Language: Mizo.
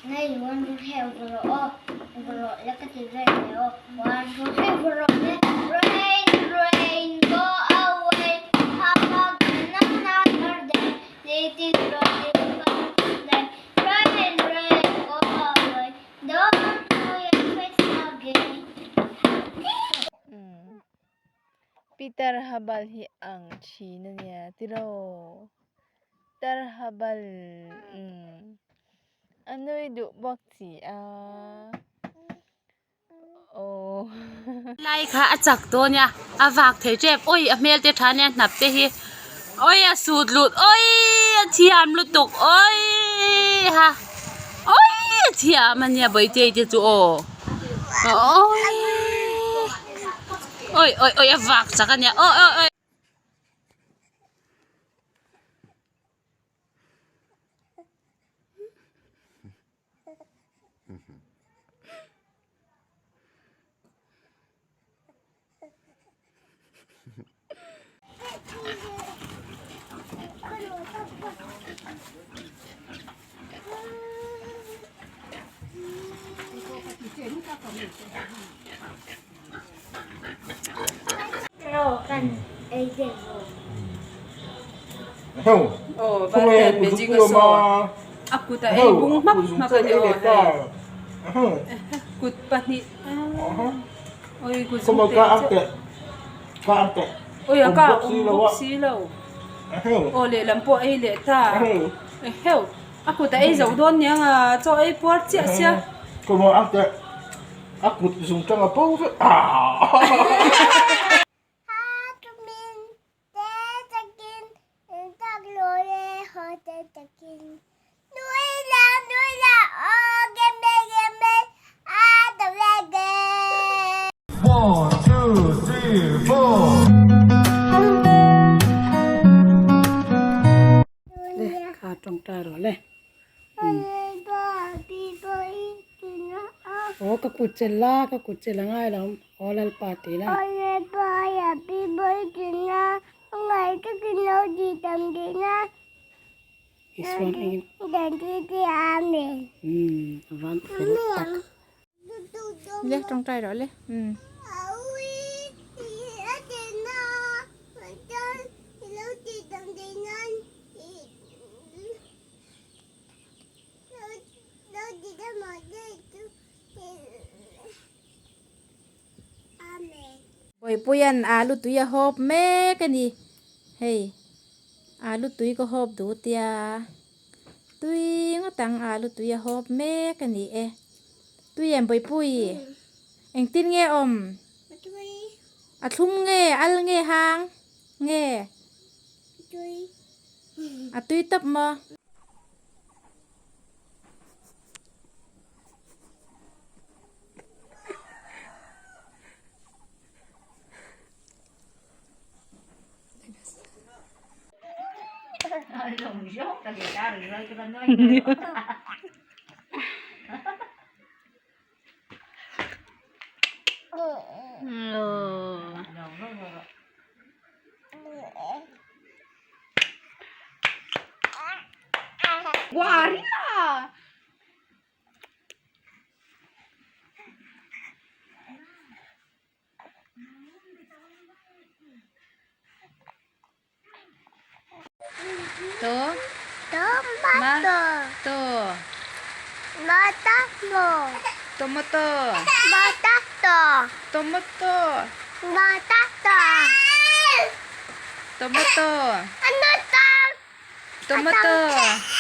Nei one two three vaw rawh aw vaw rawh le ka ti vel ve aw one two three vaw rawh le rain rain go away have a good another day little rosy butterfly rain rain go away don't show your face again. Peter Habal hi ang thin a nia tiraw Tar Habal umm a nui duh bawk si a aw. Lai kha a chak dawn nia a vak thei tep awi a hmel te tha nia hnap te hi awi a sut lut awi a thiam lutuk awi ha awi a thiam ania bawihte te chu aw awi. Oi oi oi a vak chak ania oi oi oi. A kut a ei bung hmak hmak a ni aw hei kut pahnih awi kut zung te chu awi a kah awm bawk si lo aw lehlam pawh a ei leh ta eheu. A kut a ei zo dawn niang a, chaw ei puar chiah sia. A kut zung tang a bo vek ah. One, two, three, four. Le kha tawngtai rawh le. Aw ka kut chelh la ka kut chelh a ngai lo aw Lalpa tih la. Isuan engin umm a van fel tak. Le tawngtai rawh le umm. Bawipuia'n alu tui a hawp mek a ni hei alu tui ka hawp duh tia tui ngawt ang alu tui a hawp mek a ni e tui em Bawipui engtin nge awm a thlum nge al nge hang nge a tui tawp maw. To. Tomato. To. Tomato. Tomato. Tomato. Tomato. Tomato. Tomato. Tomato. Tomato.